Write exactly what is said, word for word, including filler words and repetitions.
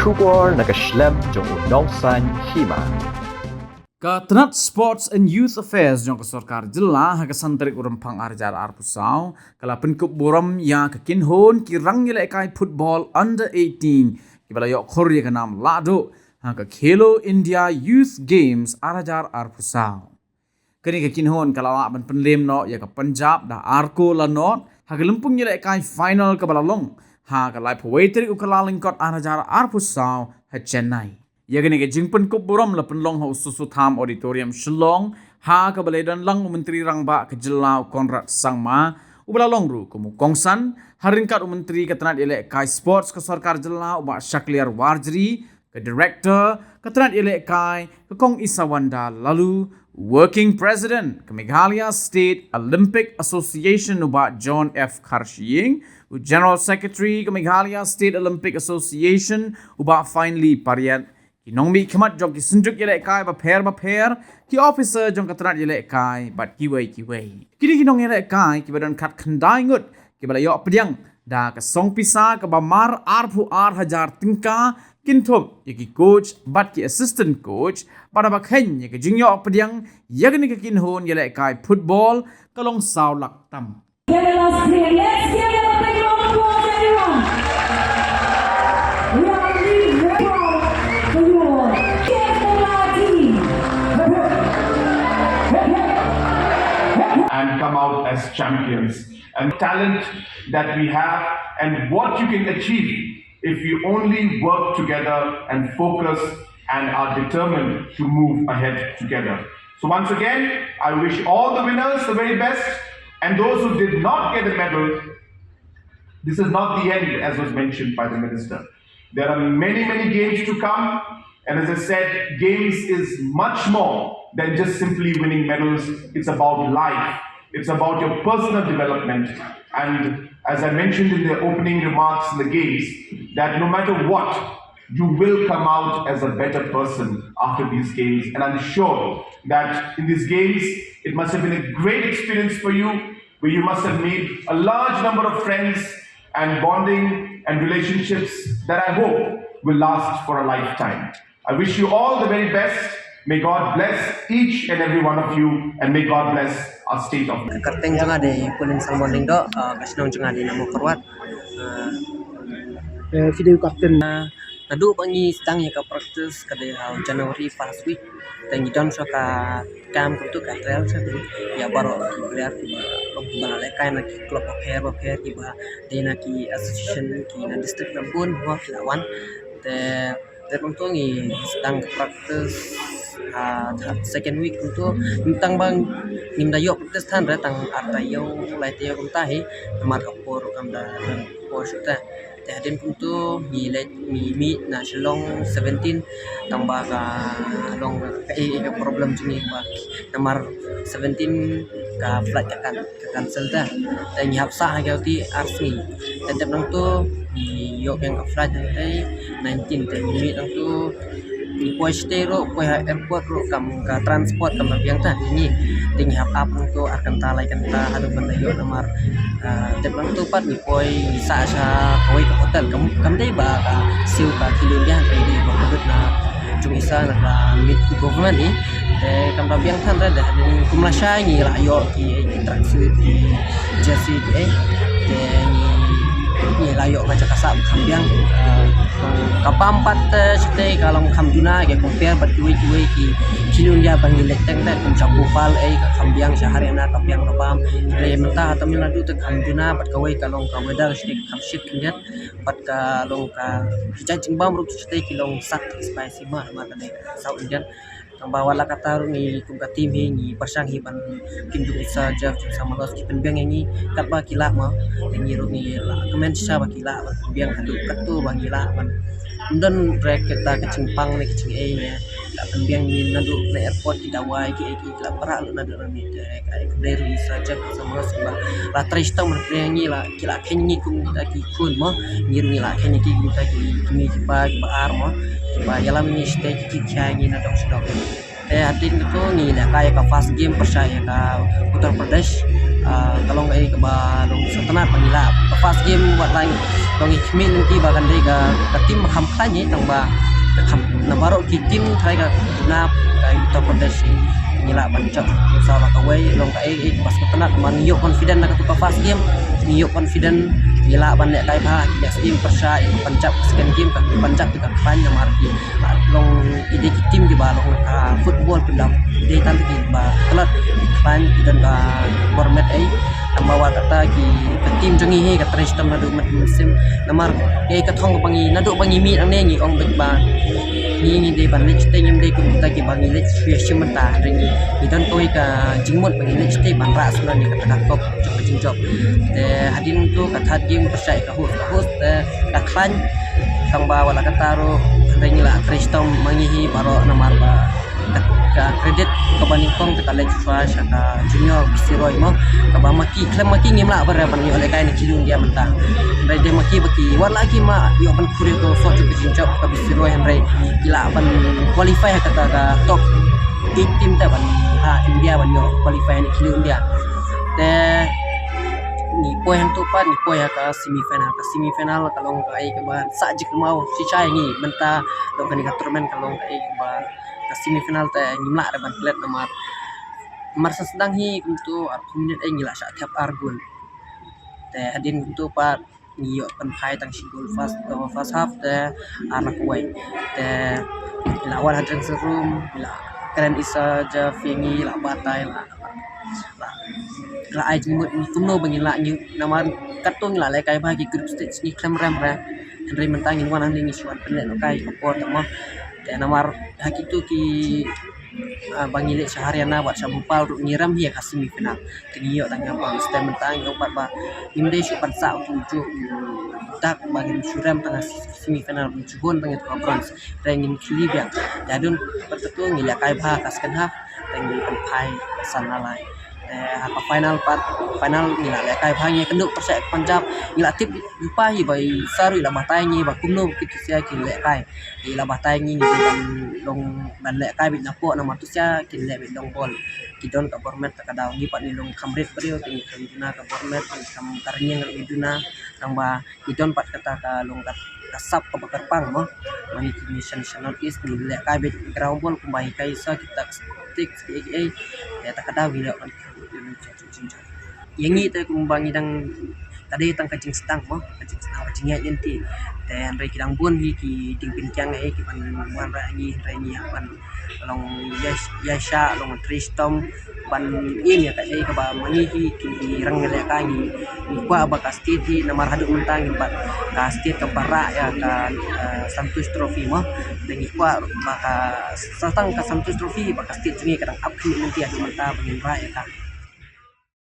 Khubor na ka shlem jong u Nongsaiñ Hima. Ka tnat Sports and Youth Affairs jong ka sorkar jylla ha ka san tarik u Rymphang ar hajar arphew saw ka la pynkup burom ïa ka kynhun ki rangïalehkai football under eighteen kiba la ïoh khur ïa ka nam lahduh ha ka Khelo India Youth Games ar hajar arphew saw. Kane ka kynhun ka la lah ban pynlem noh ïa ka Punjab da ar kol la nod ha ka lympung ïalehkai final kaba la long ha ka laiphew wei tarik u Kyllalyngkot ar hajar arphew saw ha Chennai. Ïa kane ka jingpynkup burom la pynlong ha u Soso Tham Auditorium Shillong ha kaba la ïadon lang u Myntri Rangbah ka jylla u Conrad Sangma, uba la long ruh kum u kongsan ha ryngkat u Myntri ka tnat ïalehkai sports ka sorkar jylla u Bah Shakliar Warjri, ka Director ka tnat ïalehkai ka Kong Isawanda Laloo, Working President ka Meghalaya State Olympic Association u Bah John F Kharshiing, u General Secretary ka Meghalaya State Olympic Association u Bah Finely Pariat, ki nongmihkhmat jong ki synjuk ïalehkai bapher bapher, ki officer jong ka tnat ïalehkai bad kiwei kiwei. Kine ki nongïalehkai kiba don khatkhyndai ngut kiba la ïoh pdiang da ka song pisa kaba mar arphew ar hajar tyngka, kin thup ïa ki coach bad ki assistant coach bad haba kheiñ ïa ka jingïoh pdiang ïa kane ka kynhun ïalehkai football ka long saw lak tam. Kerala Spring. Let's give them a big round of applause, everyone. We are really very proud for you all. Kerala team. And come out as champions. And talent that we have and what you can achieve if we only work together and focus and are determined to move ahead together. So once again, I wish all the winners the very best, and those who did not get a medal, this is not the end, as was mentioned by the minister. There are many, many games to come, and as I said, games is much more than just simply winning medals. It's about life. It's about your personal development. And as I mentioned in the opening remarks in the games, that no matter what, you will come out as a better person after these games. And I'm sure that in these games, it must have been a great experience for you, where you must have made a large number of friends and bonding and relationships that I hope will last for a lifetime. I wish you all the very best. May God bless each and every one of you, and may God bless our state of. Ka kyrteng jong nga dei Colin Salmon Lyngdoh, ah, ka shnong jong nga dei Namukyrwat. Ah, eh, phi dei u captain. Ah, naduh ba ngi sdang ïa ka practice ka dei ha u January first week. Te ngi don sha ka camp kumtu, ka trial sha ka, ïa baroh ki player kiba long kiba la lehkai na ki club bapher bapher, kiba dei na ki association, ki na district na bun, mo, ki la wan. Te Te kumtu ngi sdang practice, ah, second week kumtu, tang ba ngim da ïoh practice than re, tang ar taïew, lai taïew kumta hi, namar ka por kam da don por shuh te. Te hadien kumtu ngi leit, ngi mih na Shillong seventeen, tang ba ka long ka, eh, eh, problem jong ngi ba namar seventeen ka flight ka kan ka cancel te. Te ngi hap sah ha ka Guwahati ar sngi. Te dep nangto ngi ïoh biang ka flight hangtei nineteen, te ngi mih nangto ngi poi shatei ruh, poi ha airport ruh kam ka transport kam biang te ngi. Te ngi hap ap nangto ar kynta lai kynta haduh ban da ïoh namar, ah, dep nangto pat ngi poi ngi sah sha kawei ka hotel, kam, kam dei ba ka siew ka Khelo India, hangtei dei ba ka dei na jong isa na ka meet government ni. Te kam da biang than re, da kum lashai ngi la ïoh ki, ki tracksuit, ki jersey, ki, eh. Te ngi, ngi la ïoh ka jaka sah kham biang. Eh, ka bam pat te shatei ka long kham duna, ki compare bad kiwei kiwei ki Khelo India ba ngi leit teng te, kum sha Bhopal, eh, ka kham biang, sha Haryana ka biang ka bam. Te mynta ha Tamil Nadu te kham duna bad kawei ka long ka weather shatei ka kham shit khyndiat. Bad ka long ka, ki jait jingbam ruh shatei ki long sat, spicy ma, ma ka dei South Indian. Tang ba wat la katta ruh ngi kum ka team hi ngi pyrshang hi ban, Khim Jong Isa, Jeff Jong Samalos ki pynbiang ïa ngi katba ki lah mo. Te ngi ruh ngi la kmen shisha ba ki lah ban pynbiang haduh katto ba ngi lah ban. Ym don re kata ka jingpang ne ka jingei ne. Ki la pynbiang ngi naduh na airport, ki dawai ki ei ki la pyrshah lut naduh na mih. Te ka ei khublei ruh ïa Isa Jeff Samalos ba la trei shitom ban pynbiang ngi, la ki la kheiñ ngi kum kita ki khun mo, ngi ruh ngi la kheiñ ki kum kita ki kmie ki kpa ki ba ar mo, ki ba ïalam ngi shatei ki, ki khia ngi na dong sha dong. Te hadien kato ngi lehkai ïa ka first game pyrshah ïa ka Uttar Pradesh. Ah, ka long kaei kaba long sngewtynnat ba ngi lah. Ka first game wat la ngi long ngi khmih lynti ba kan dei ka, ka team ba kham khlaiñ hi, tang ba ka kham na baroh ki team tharai ka duna ka Uttar Pradesh hi. Ngi lah ban jop saw la kawei, long kaei kaei kaba sngewtynnat, namar ngi ïoh confident na katu ka first game. Ngi ïoh confident, ngi lah ban lehkai bha. Ki next game pyrshah ïa ka Punjab, second game ka Punjab te ka khlaiñ namar ki long ki dei ki team kiba long ka football ki dang dei tang kiba tlot, ki khlaiñ, ki don ka bor met ei. Tang ba wat kata ki, ka team jong ngi hi ka trei shitom naduh mynta mynsiem. Namar kaei ka thong ba ngi naduh ba ngi mih nangne ngi ong beit ba ngi, ngi dei ban leit shatei, ngim dei kum kita kiba ngi leit shu ïashim bynta. Hynrei ngi, ngi don kawei ka jingmut ba ngi leit shatei ban rah shuwa ïa kata ka kop jong ka jingjop. Te hadien tu ka third game pyrshah ïa ka host, ka host te ka khlaiñ. Tang ba wat la kata ruh hynrei ngi la trei shitom ma ngi hi baroh namar ba ka, ka credit kaba nyngkong te ka leit shuwa sha ka junior Bisi Roy mo, kaba ma ki, khlem ma ki ngim lah ban ïoh lehkai na Khelo India mynta. Hynrei dei ma ki ba ki, wat la ki ma ïoh ban khur ïa uto u soh jong ka jingjop ka Bisi Roy, hynrei ki lah ban qualify ha kata ka top eight team te ban ha India ban ïoh qualify na Khelo India. Te ngi poi hangto pat, ngi poi ha ka semi final. Ka semi final ka long kaei kaba sah jingkyrmen shisha ïa ngi mynta. Long kane ka tournament ka long kaei kaba, ka semi final te ngim lah ruh ban klet namar, namar sa sdang hi kumto arphew minit ei ngi la shah thep ar gol. Te hadien kumto pat ngi ïoh pynphai tang shi gol first, uh, first half te ar la kawei. Te ngi la wan ha dressing room, ngi la kren isa ja phi, ngi la batai, la, la, la ai jingmut kumno ba ngin lah, ngi namar katto ngi la lehkai bha ki group stage, ngi khlem rem re. Hynrei mynta ngin wan hangne ngi shu wan pynlehnohkai ka por te mo. Te namar ha kito ki, ah, ba ngi leit sha Haryana bad sha Bhopal ruh ngi rem hi ïa ka semi final. Te ngi ïoh tang ïa bronze. Te mynta ngi ong pat ba ngim dei shuh ban sah uto u juh u dak ba ngin shu rem tang ha semi final ban shu hun tang ïa ka bronze. Te ngin khih biang. Te hadien pat katu ngi lehkai bha ka second half. Te ngi pynphai san la lai. Te ha ka final pat, final ngi la lehkai bha, ngi kynduh pyrshah ïa ka Punjab. Ngi la tip lypa hi ba i sa ruh i la batai ngi ba kumno kito sia kin lehkai. Te i la batai ngi, ngi dei ban long ban lehkai beit napoh namar to sia kin leh beit long bol. Ki don ka bor met, ta ka daw ngi pat ngi long kham rit briew, te ngi kham duna ka bor met, ngi kham ka rynïeng ruh ngi duna. Tang ba ki don pat kata ka long ka, ka sap kaba kyrpang mo. Ma ngi ki nation sha North East ngi lehkai beit ground ball kumba hikai sa ki tactics kiei kiei. Te ta ka daw ngi leh ban. Ïa ngi te kumba ngi dang, ka dei tang ka jingsdang mo, ka jingsdang ka jingïaid lynti. Te hynrei ki dang bun hi ki diengpynkiang ei ki ban wanrah ïa ngi, hynrei ngi hap ban long ïa, ïaishah, long trei shitom ban im ïa kaei kaba ma ngi hi ki rang lehkai. Ngi, ngi kwah ba ka state hi namar haduh mynta ngim pat ka state kaba rah ïa ka, eh, Santosh Trophy mo. Te ngi kwah ba ka, sa tang ka Santosh Trophy ba ka state jong ngi ka dang ap khmih lynti haduh mynta ba ngin rah ïa ka.